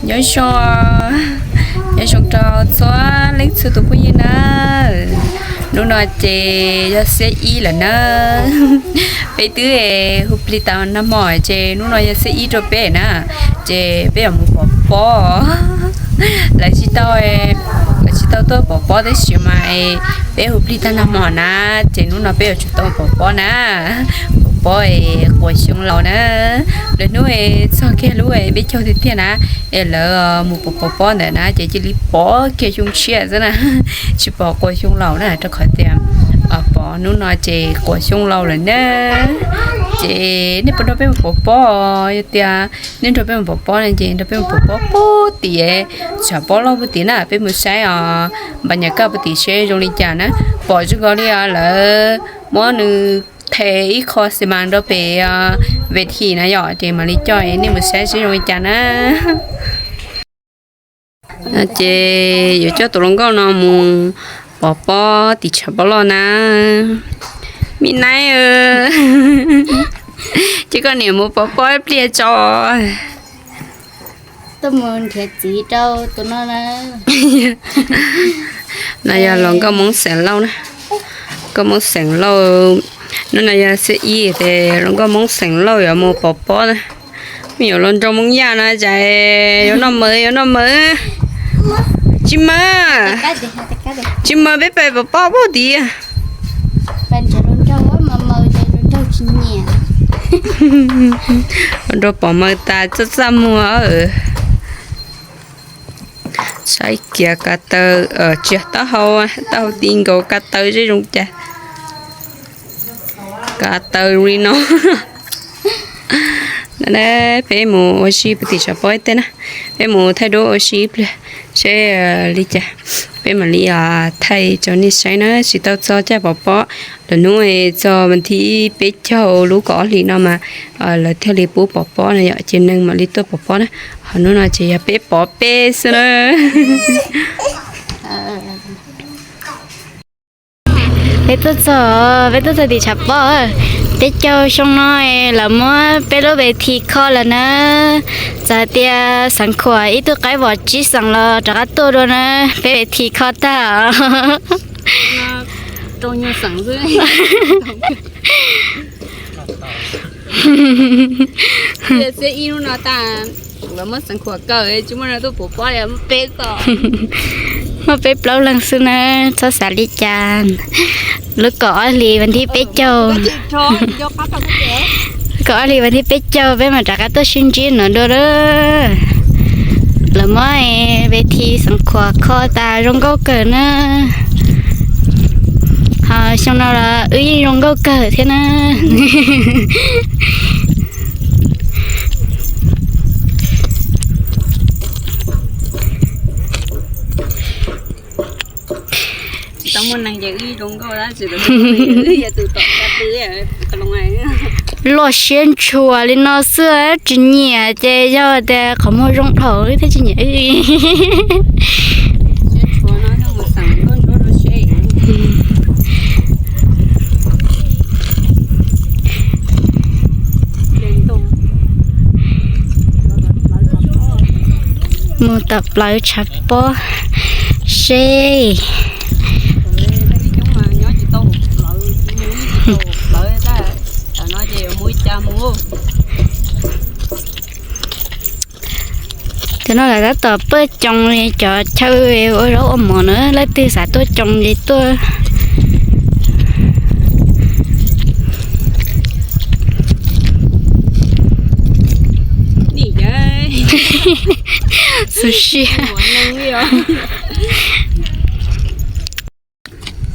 Nyob zoo, nyob zoo rau txhua leej txhua tus phooj ywg na. Hnub no ces yog xiab ib lawm na. Peb twb hu plig tas nag hmo ces hnub no yog xiab ib rau peb na. Ces peb yuav mus pov pob. Lawv tsis tau, lawv tsis tau tuaj pov pob tab sis mas peb hu plig tag nag hmo na, ces hnub no peb yuav tsum tau pov pob na. Pov pob es quas xyoo laus na. Lwm hnub txog kiag lub peb caug tiag tiag na, es lawv mus pov pov pob ntawd na ces cia li pov kiag xyoo tshiab xwb na. Tsis pov quas xyoo laus na, rau qhov tias pov hnub no ces quas xyoo laus lawm na. Ces nej puas nrog peb mus pov pob? Yog tias nej nrog peb mus pov pob no ces nrog peb mus pov pob puag tim tshav pob loj puag tim na, peb mus saib os. Npas nyas kaj puag tim seb zoo li cas na. Pom zoo nkaus li lawv muab nws the ib qho xi mas rau pem ves thim na yom, ces mam li coj nej mus saib seb zoo li cas na. Ces yuav coj tus hluas nkauj no mus pov pob tim tshav pob loj na. Me naib, ces koj niam mus pov pob ib pliag tso. Tuaj mus nrhiav txiv rau tus no na. No yog hluas nkauj Hmoob xeem Lauj na. Nkauj Hmoob xeem Lauj, hnub no yog xiab ib ces hluas nkauj Hmoob xeem Lauj yuav mus pov pob na. Me nyuam hluas nraug Hmoob Yaj no cas yuav noj mov, yuav noj mov. Tsis mas, tsis mas peb pais pov pob puag tid. Hluas nraug pom mas tas txaj txaj muag. Saib kiag ko taw, tsis yog taub hau, taub hau ti nkaus ko taw seb zoo cas. Ko taw li no. Peb mus ua si puag tim tshav pob ib teg na. Peb mus thaij duab ua si ib pliag seb li cas. Peb mam li thaij rau nej saib na, tsis tau txog caij pov pob. Lwm hnub txog vas thib peb caug lub kaum ob hlis no mas lawv thiaj li pub pov pob na yom, ces neeg mam li tuaj pov pob na. Ho hnub no ces yog peb pov peb xwb na. Peb tuaj txog, peb tuaj txog tim tshav pob. Peb caug xyoo no lawv muab peb lub ves thi kho lawm na. Txawm hais tias xeev Khuam ib tug qaib vom tsib xeem los rov qab tuaj dua na, peb ves thi kho tag. Muaj peb plaub leeg xwb na, txhob xav li cas. Lub kaum ob hlis vas thib peb caug, kaum ob hlis vas thib peb caug peb mam rov qab tuaj sib ntsib no dua lawm. Lawv muab ves thi xeev Khuam kho tas zoo nkauj kawg na. Ho xyoo no los wb yeej zoo nkauj kawg thiab na. Tsis tau muaj neeg ces wb zoo nkauj tab sis wb yog tus tom ka tw. Loj siab ntshua li no xwb tsis nyiam ces yog tias qhov muag zoo dhau thiaj tsis nyiam wb. Mus tom plawv tshav pob seb. Cov no lawv tab tom pawj coo li cov chaw ua zaub ua mov na, leej twg xav tuaj coo ces tuaj. Xu siab.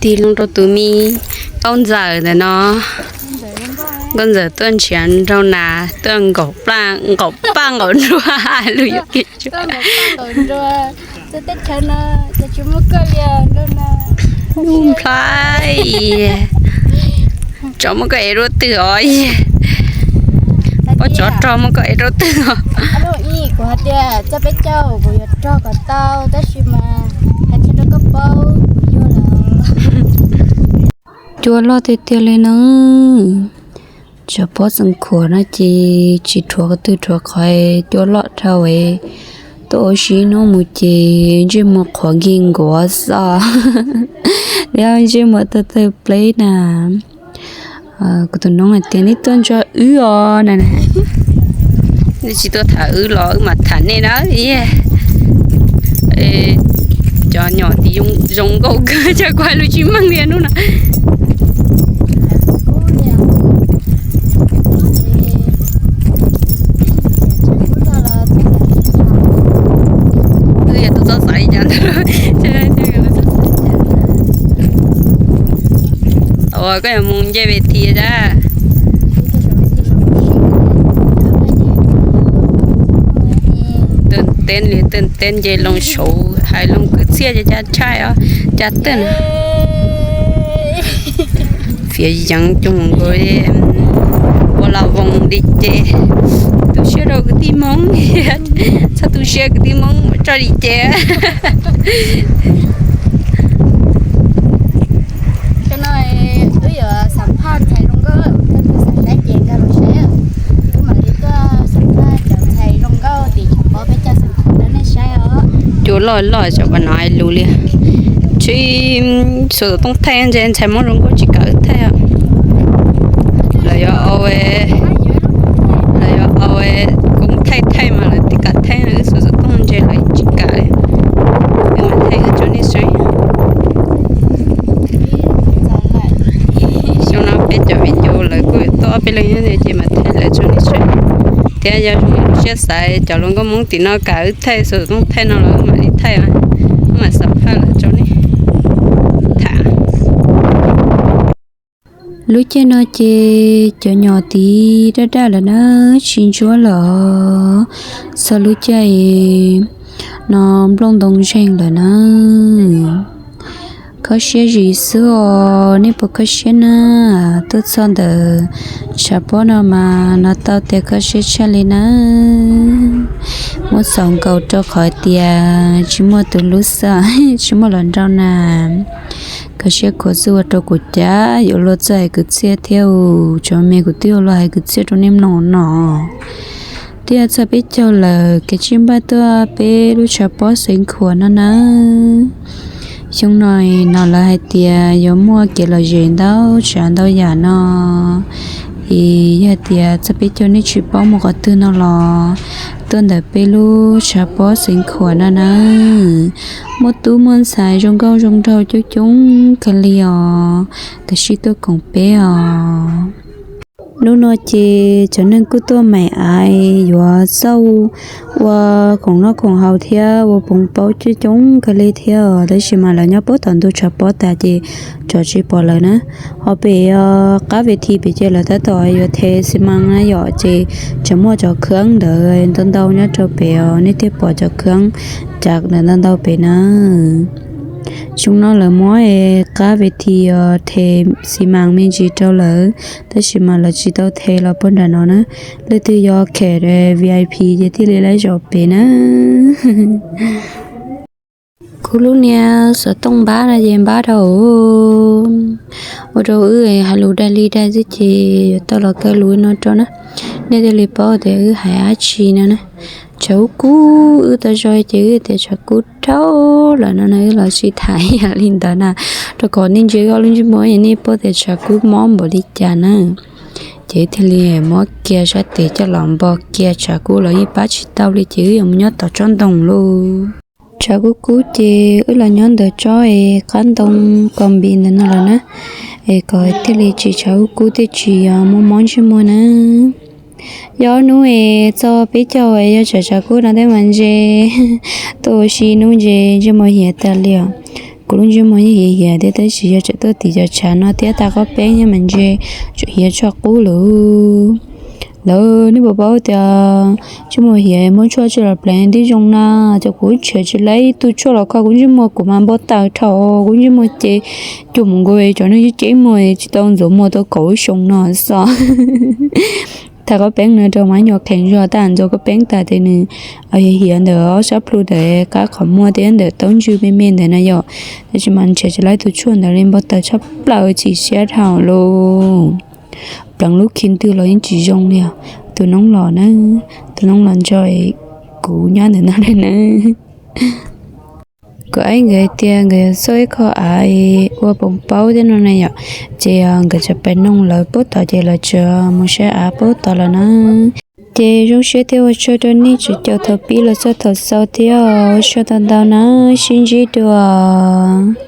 Tig loo rau tus me nkauj ntxawm ntawm no. Nkauj ntxawm tuaj nrhiav nraug nas tuaj nqaum paj nqaum nruas lus yuav kev tsuas. Nplhaib, tsov muab koj ev rau twg os? Pob tsov rog muab koj ev rau twg os? Kuv hais tias txog peb caug kuv yuav rog kom tau tab sis mas hais tsis rau koj paub kuv yuag lawm. Cua loj tiag tiag li no. Tshav pob Xeev Khuam no ces tsis rhuav qhov twg rhuav qhov cua loj dhau es Tuaj ua si ib hnub mus ces ntsej muag qhuav nkig nkuav xwb, ntsej muag tawg tawg pleb na. Kuv tus nob hais tias nej tuaj ntsib wb os na. Nej tsis tuaj tham wb los wb mam tham nej na. Cov nyom tid zoo nkauj kawg, cas kuv hais lus tsis meej li hnub no. Wb yog tus txhob xav li cas ntag. Ua koj yuav mus nce ves thi a? Teb li teb, nce loo saud hais loo kwv txhiaj, cas tshaj os, cas teb na. Fiav yeev coj mus nkaus, ua los voos li ces tu siab rau kwv tij Hmoob, txhob tu siab kwv tij Hmoob tso li ces. Cov no wb yuav xam phaj ntxhais zoo nkauj, koj tus xav saib ces nkag los saib. Wb mam li tuaj xam phaj cov ntxhais zoo nkauj tim Tshav Pob peb caug xeev khuam rau nej saib os. Cua loj loj, tsam pom no hais lus li. Tsis, xuas xov tooj thaij ntshe ntxhais Hmoob zoo nkauj tsis kam wb thaij. Lawv yuav, lawv yuav au koob thaij thaij mas lawv thiaj kam thaij, wb xuas xov tooj ntshe lawv tsis kam li. Wb mam thaij wb rau nej saib. Xyoo no peb cov viv ncaus lawv kuj yuav tuaj ob peb leeg thiab ces mam thaij lawv rau nej saib. Thiab yog zoo siab xaiv cov hluas nkauj Hmoob tim no kam wb thaij xuas xov tooj thaij no los wb mam li thaij, wb mam xam phaj lawv rau nej tham. Lub caij no ces cov nyom tid daj daj lawm na, tsis ntsuab lawm. Txog lub caij no nplooj ntoo zeeg lawm na. Kho siab zim xwb os, nej puas kho siab na? Tuaj txog ntawm Tshav Pob no mas hnov tau tias kho siab tshaj li na. Muab xaus nkaus rau qhov tias tsis muaj tus hlub xwb, tsis muaj los nrauj na. Kho siab khuav xwb ua rau kuv cas yuav luag txawj hais kwv txhiaj thiab, tsoom me kuv twb yuav luag hais kwv txhiaj rau nej mloog no. Twb yog txog peb caug lawm, kev tsij npaj tuaj peb lub Tshav Pob xeev Khuam no na. Xyoo no no lawv hais tias yuav muaj kev lom zem ntau tsav ntau yam no, es yog tias txog peb caug nej tsis paub mus qhov twg no los tuaj ntawm peb lub Tshav Pob xeev Khuam no na. Muaj tub muaj ntxhais zoo nkauj zoo nraug coob coob kawg li os, koj sim tuaj koom peb os. Hnub no ces cov neeg kuj tuaj maim aiv yuav xauj ua khoom noj khoom haus thiab ua pov paub coob coob kawg li thiab os, tab sis mas lawv nyob puag tom ntug Tshav Pob tas ces tso tsis pom lawv na. Ho pem qab ves thi pem ces lawv tab tom yuav the xi mas na yom, ces tseem muaj cov khab ntawd ntau ntau nyob rau pem os, nej thiaj pom cov khab cav ntawd ntau ntau pem na. Xyoo no lawv muab qab ves thi the xi mas me ntsis rau lawm, tab sis mas lawv tsis tau the los puag nram no na. Leej twg yog khem V I P ces thiaj li laib zom pem na. Kuv lub niag xov tooj npab no ces npab dhau, ua rau wb hais lus dag li dag xwb ces yuav tau los kaw lus no rau na. Nej thiaj li paub tias wb hais dab tsi no na. Tshav kub kub, wb tau zoo ces wb tias tshav kub dhau lawm no na, wb los sib tham yam li ntawd na, rau qhov nej ntsia wb ob lub ntsej muag nej paub tias tshav kub mob npaum li cas na. Ces wb thiaj li muab kiag sab tes coj los npo kiag, tshav kub los yeej pab tsis tau li ces wb yuav mus nyob tom tsob ntoo lauj. Tshav kub kub ces wb los nyob ntawm tsob es qab ntoo kom npis ntawm no lawm na, es kom thiaj li tsis tshav kub kub thiaj tsis yog mob mob ntsej muag na. Yog ob hnub es txog peb caug es yog tsam tshav kub no thiab mas ntshe tuaj ua si hnub ntshe ntsej muag hiav tas li os. Kuv lub ntsej muag yeej hiav hiav thiab, tab sis yog tseem tuaj tim cov tshav no thiab tag qob peeb thiab mas ntshe tseem hiav tshaj qub lawm. Lawv, nej puas paub tias ntsej muag hiav muab tshuaj tsis los pleev twb zoo na. Ces kuv tshem tsis laib tus tshuaj los kho kuv ntsej muag, kuv mas npau taws dhau, kuv ntsej muag ces cuag mus nkaus cov neeg ceeb ceeb muag tsis tau ntxuav muag tau kaum lub xyoo no xwb. Tag qob peeb no rau mas nyuam qhees zog, tab ntxuav qob peeb tas ces nws hiav ntawm ob sab plhu ntawm qab qhov muag thiab ntawm taub ntswg me me ntawd na yom. Tab sis mas ntshe tsis laib tus tshuaj ntawd li, npau taws tshaj plaws, chim siab dhau lauj. Pleev lub khi ntwg los yeej tsis zoo li os. Tus noob los na, tus noob los ntso, kuv kuv nyob ntawm no na. Kuv aib nkawd tias nkawd xauj ib qho av ua poom paub thiab no na yom, ces nkawd tseem pais noog lawv puab tod ces lawv tseem mus saib av puab tod lawm na. Ces zoo siab thiab ua tsaug rau nej tseem caum thaum pib los txog thaum xaus thiab, ua tsaug ntau ntau na, sib ntsib dua.